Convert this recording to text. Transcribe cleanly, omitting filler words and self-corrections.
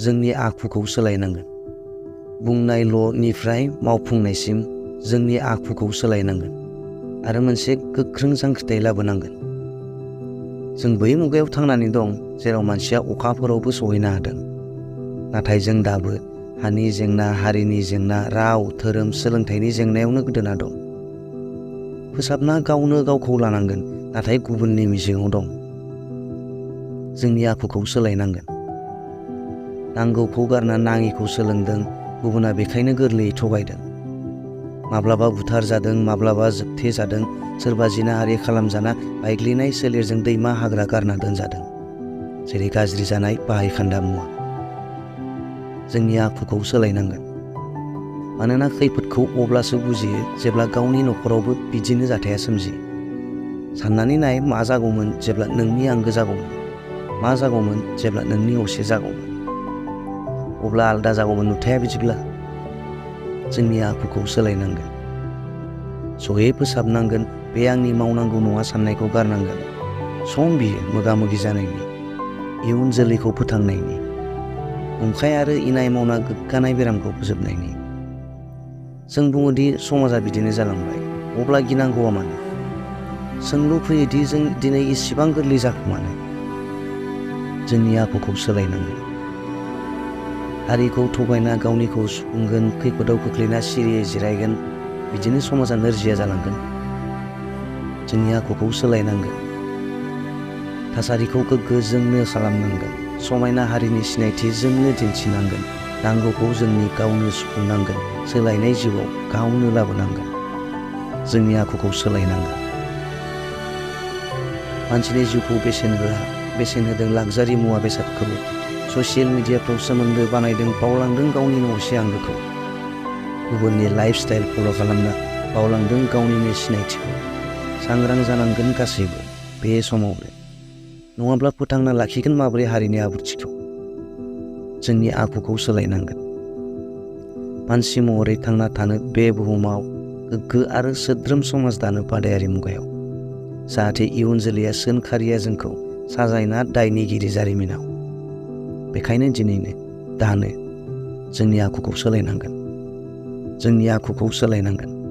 जोंनि आखुखौ सोलायनांगोन। बुंनायल'निफ्राय मावफुंनायसिम जोंनि आखुखौ सोलायनांगोन आरो मोनसे गोख्रों जांख्रिथाय लाबोनांगोन। जों बै मुगायाव थांनानै दं जेराव मानसिया अखाफोरावबो सहैनो हादों। नाथाय जों दाबो हानि जेंना, हारिनि जेंना, राव, धोरोम, सोलोंथाइनि जेंनायावनो गोदोना दं। फोसाबना गावनो गावखौ लानांगोन, नाथाय गुबुननि मिजिङाव दं। जोंनि आखुखौ सोलायनांगोन। नांगौखौ गारना नाङिखौ सोलोंदों, गुबुना बेखायनो गोरलैयै थगायदों। माब्लाबा बुथार जादों, माब्लाबा जोबथे जादों, सोरबा जिनाहारि खालामजाना बायग्लिनाय सोलेरजों दैमा हाग्रा गारना दोनजादों, जेरै गाज्रि जानाय बाहायखान्दा मुवा। जोंनि आखुखौ सोलायनांगोन। मानोना खैफोदखौ अब्लासो बुजियो जेब्ला गावनि न'खरावबो बिदिनो जाथाया सोमजियो। साननानै नाय, मा जागौमोन जेब्ला नोंनि आंगो जागौमोन? मा जागौमोन जेब्ला नोंनि असे जागौमोन? अब्ला आलादा जागौमोन नुथाया बिदिब्ला। जोंनि आखुखौ सोलायनांगोन। जयै फोसाबनांगोन। बे आंनि मावनांगौ नङा साननायखौ गारनांगोन। सम बियो मोगा मोगि जानायनि, इयुन जोलैखौ फोथांनायनि, नंखाय आरो इनाय मावना गोग्गानाय बेरामखौ फोजोबनायनि। जों बुङोदि समाजा बिदिनो जालांबाय, अब्ला गिनांगौआ मानो? सोंलु फैयोदि जों दिनै इसिबां गोरलै जाखो मानो? जोंनि आखुखौ सोलायनांगोन। हारिखौ थगायना गावनिखौ सुफुंगोन, खैफोदाव खोख्लैना सिरियै जिरायगोन, बिदिनो समाजा नोरजिया जालांगोन। जोंनि आखुखौ सोलायनांगोन। थासारिखौ गोग्गो जोंनो खालामनांगोन। समायना हारिनि सिनायथि जोंनो दिन्थिनांगोन। नांगौखौ जोंनि गावनो सुफुंनांगोन। सोलायनाय जिउआव गावनो लाबोनांगोन। जोंनि आखुखौ सोलायनांगोन। मानसिनि जिउखौ बेसेन होआ, बेसेन होदों लागजारि मुवा बेसादखौ। ससियेल मिडियाफ्राव सोमोन्दो बानायदों, बावलांदों गावनि असे आंगोखौ। गुबुननि लाइफ स्टाइल फल' खालामना बावलांदों गावनिनो सिनायथिखौ। सांग्रां जानांगोन गासैबो बे समावनो। नङाब्ला फोथांना लाखिगोन माबोरै हारिनि आब्रुथिखौ? जोंनि आखुखौ सोलायनांगोन। मानसि महरै थांना थानो बे बुहुमाव गोग्गो आरो सोद्रोम समाज दानो बादायारि मुगायाव, जाहाथे इयुन जोलैया सोनखारिया जोंखौ साजायना दायनिगिरि जारिमिनाव। बेखायनो दिनैनो, दानो जोंनि आखुखौ सोलायनांगोन। जोंनि आखुखौ सोलायनांगोन।